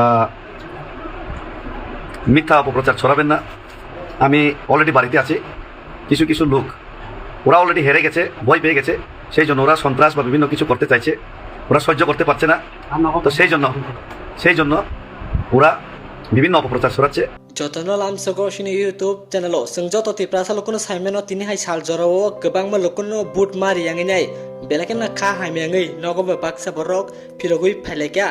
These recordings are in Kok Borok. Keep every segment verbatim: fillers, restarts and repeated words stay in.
আহ, মিথ্যা অপপ্রচার ছড়াবেন না। আমি অলরেডি বাড়িতে আছি। কিছু কিছু লোক, ওরা অলরেডি হেরে গেছে, ভয় পেয়ে গেছে, সেই জন্য ওরা সন্ত্রাস বা বিভিন্ন কিছু করতে চাইছে, ওরা সহ্য করতে পারছে না। তো সেই জন্য, সেই জন্য ওরা বিভিন্ন অপপ্রচার ছড়াচ্ছে। Jotono lamsogo chini YouTube channel o chwng joto Tiprasa lukuno saimano, tini hai sal jorao kwbangma lukuno vote ma riyangwi nai, belai kheno kha hamyangwi nogo bo baksa borok phirogwi phailai kha.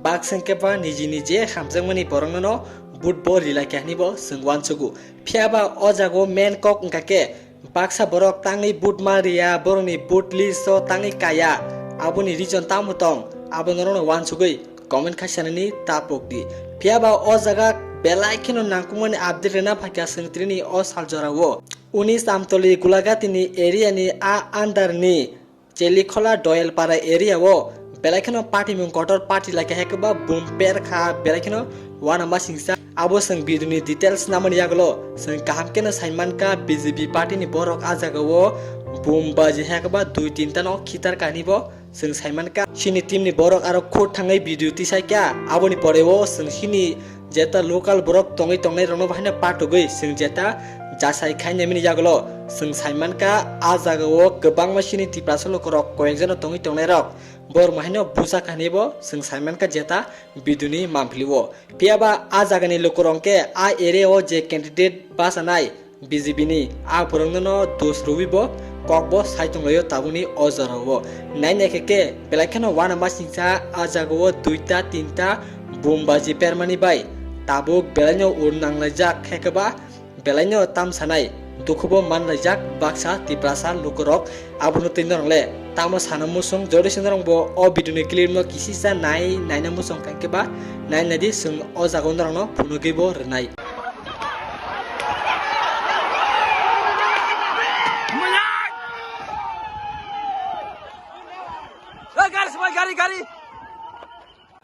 Baksa hwnkhe ba niji niji hamjakmani borokno no vote bo rilai kha hwnwi bo chwng uansugo. Phiya ba o jaga o main kok wngkha khe baksa borok tangwi vote ma riya, borokni vote list o tangwi kaya, aboni reason tamo tong, abo norokno uansugwi comment khai sanani tapok di. Phiya ba o jaga belai kheno nangkukmani update rwna phaikha chwng tini o sal jorao. Unis Amtoli Gulagati ni area ni a under ni Chelikhola Doyalpara area o belai kheno party mung kotor party lai kha, hekhe ba bum per kha, belai kheno uanama singsa. Abo chwng video ni details namani yagulo chwng kaham kheno saimankha, B J P party ni borok a jaga o bum baji hekhe ba dui tinta no khitar kani bo chwng saimankha. Chini team ni borok aro khut thangwi video tisai kha, aboni pore o chwng chini jeta local borok tongwi tongnai rokno bahaino patugwi chwng jeta jasai khainai mani yagulo chwng saimankha, a jaga o kwbangma chini Tiprasa lukurok koyekjono tongwi tongnai rok borok bahaino busa khainai bo chwng saimankha jeta video ni manphili o. Phiya ba a jaga ni lukurok khe a area o je candidate bachanai B J P ni, a borokno no dos rwui bo kok bo sai tonglaio tabukni o jora o. Nainai khe khe belai kheno uanama singsa a jaga o duita tinta bum baji permani bai tabuk belaino ur nanglaijak, hekhe ba belaino tam sanai dukhu bo manlaijak baksa Tiprasa lukurok. Abono twi norok le tamo sana muchung, jodi se norok bo o video ni clip no kisisa nai naina muchung kha, hwnkhe ba nai nai di, chwng o jaga o norok no phunugwi bo rwnai. Hey, gari, gari, gari.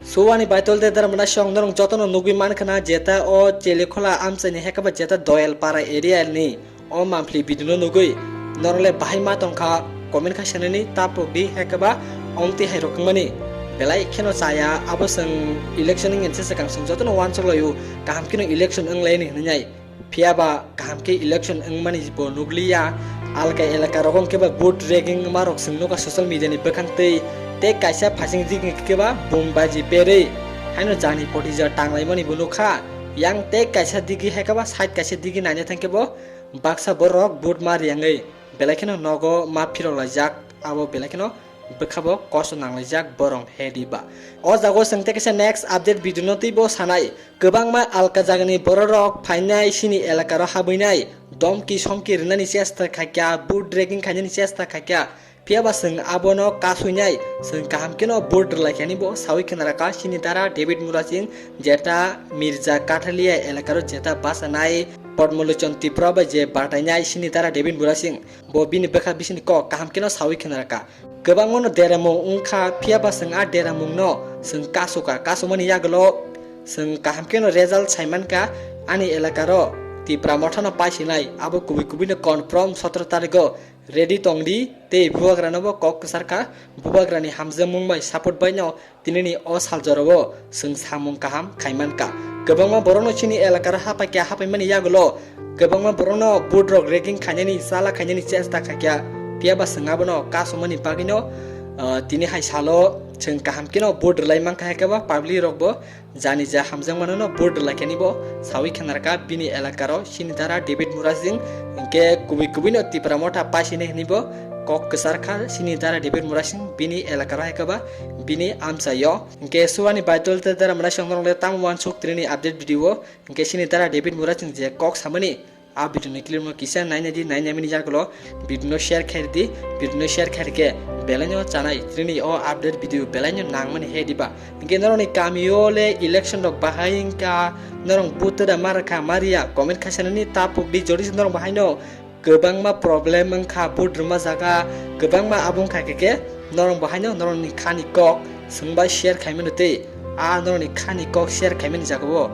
Suwani Baitol de Dharmana song norong jotono nugwi mankha na, jeta o Chelikhola amchaini hekaba jeta Doyalpara area ni o monthly video no nugwi norok le bahai ma tongkha, comment khai sanani tapok di, hekaba omtwi hai rokmani belai kheno chaya. Abo chwng election wngya se swkang chwng jotono uansuk laio, kaham kheno election wng lai ni hinwi nai. Phiya ba kaham khe election wngmani bo nukliya. Alka elaka rogo hwnkhe ba vote rigging wngma rok chwng nukha social media ni bwkhang twi. Tei kaisa phaising digi hwnkhe ba bum baji perwi haino jani potija tanglaimani bo nukha. Yang tei kaisa digi hai khe ba side kaisa digi naina thang khe bo baksa borok vote ma riyangwi belai kheno nogo ma phirok laijak, abo belai kheno bwkha bo kosto nanglaijak borok he di ba. O jaga o chwng tei kaisa next update video no twi bo sanai. Kwbangma alka jagani bororok phainai chini elakaro habwinai, domki somki rwnani chesta khaikha, vote rigging khainani chesta khaikha. Phiya ba chwng abono kaswinai, chwng kaham kheno vote rwlaikhani bo sawi khna rakha chini dara David Murasing, jeta Mirza Kathalia elakaro jeta bachanai Padmalochon Tripura bai je batainai chini dara David Murasing. Bo bini bwkha bisini kok kaham kheno sawi khna rakha. Kwbangmano deramung wngkha, phiya ba chwng a deramungno chwng kasukha. Kasumani yagulo chwng kaham kheno result saimankha. Ani elakaro Tipra Mothano paisinai, abo kubui kubuino confirm sotro tarigo ready tongdi, tei bubagrano bo kok kwcharkha. Bubagrani hamjakmung bai support baino tinini o sal jorao chwng samung kaham khaimankha. Kwbangma borokno chini elakaro hapaikha, hapaimani yagulo kwbangma borokno vote rok rigging khainani, chala khainani chesta khaikha. Phiya ba chwng abono kasumani bagwino, ah, tini hai salo chwng kaham kheno vote rwlai mankha, hai khe ba public rok bo jani ja hamjakmano no vote rwlaikhani bo sawi khna rakha bini elakaro chini dara David Murasing, hinkhe kubui kubuino Tipra Motha paisini hwnwi bo kok kwcharkha chini dara David Murasing bini elakaro, hai khe ba bini amchaio. Hinkhe Suwani Baitol tei Dara Murasing norok le tamo uansuk tini update video o. Hinkhe chini dara David Murasing je kok samani, a video ni clip no kisa naina di, naina mini yagulo video no share khai di, video no share khai khe belaino chanai tini o update video belaino nangmani he diba. Hinkhe norokni kamio le election rok bahai wngkha, norok vote da ma rwkha ma riya, comment khai sanani tapuk di, jodi se norok bahaino kwbangma problem wngkha, vote rwma jaga kwbangma, abo wngkha khe khe norok bo haino norokni khani kok chwng bai share khaimano tei a norokni khani kok share khaimani jagao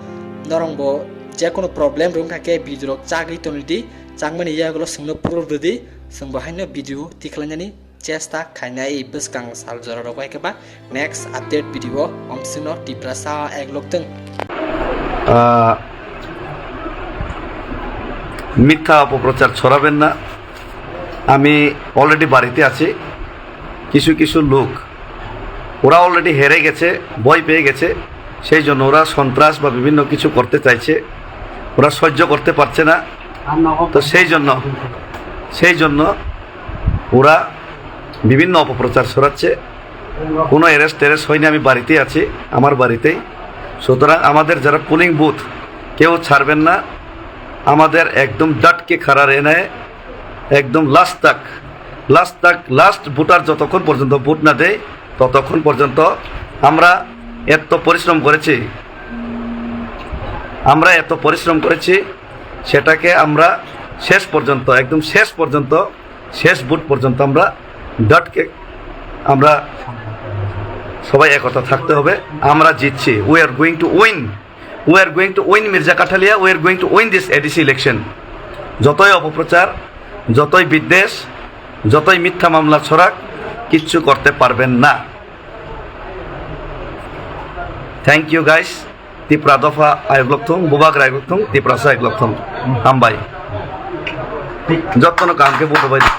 norok bo Je kono problem rwng kha khe video rok chagwi tongdi, changmani yagulo chwngno proof rwdi, chwng bo haino video tikhlainani chesta khainai bwskang sal jora rok bai khe ba next update video omsino Tiprasa eglok thung. আহ, মিথ্যা অপপ্রচার ছড়াবেন না। আমি অলরেডি বাড়িতে আছি। কিছু কিছু লোক, ওরা অলরেডি হেরে গেছে, ভয় পেয়ে গেছে, সেই জন্য ওরা সন্ত্রাস বা বিভিন্ন কিছু করতে চাইছে, ওরা সহ্য করতে পারছে না। তো সেই জন্য, সেই জন্য ওরা বিভিন্ন অপপ্রচার ছড়াচ্ছে। কোনো অ্যারেস্ট ট্যারেস্ট হয়নি, আমি বাড়িতেই আছি, আমার বাড়িতেই। সুতরাং আমাদের যারা পোলিং বুথ, কেউ ছাড়বেন না। আমাদের একদম ডাটকে খাড়া রেনে একদম লাস্ট তাক, লাস্ট তাক, লাস্ট ভোটার যতক্ষণ পর্যন্ত ভোট না দেয়, ততক্ষণ পর্যন্ত আমরা এত পরিশ্রম করেছি, আমরা এত পরিশ্রম করেছি, সেটাকে আমরা শেষ পর্যন্ত, একদম শেষ পর্যন্ত, শেষ ভোট পর্যন্ত আমরা ডাটকে আমরা সবাই একতা থাকতে হবে। আমরা জিতছি। We are going to win. We are going to win Mirza Kathalia. We are going to win this A D C election. যতই অপপ্রচার, যতই বিদ্বেষ, যতই মিথ্যা মামলা ছড়াক, কিচ্ছু করতে পারবেন না। Thank you guys. Tipra dopha ayok lok thung, bubagra ayok lok thung, Tiprasa ayok lok thung. Hambai. Jottono kaham khe buthubaidu.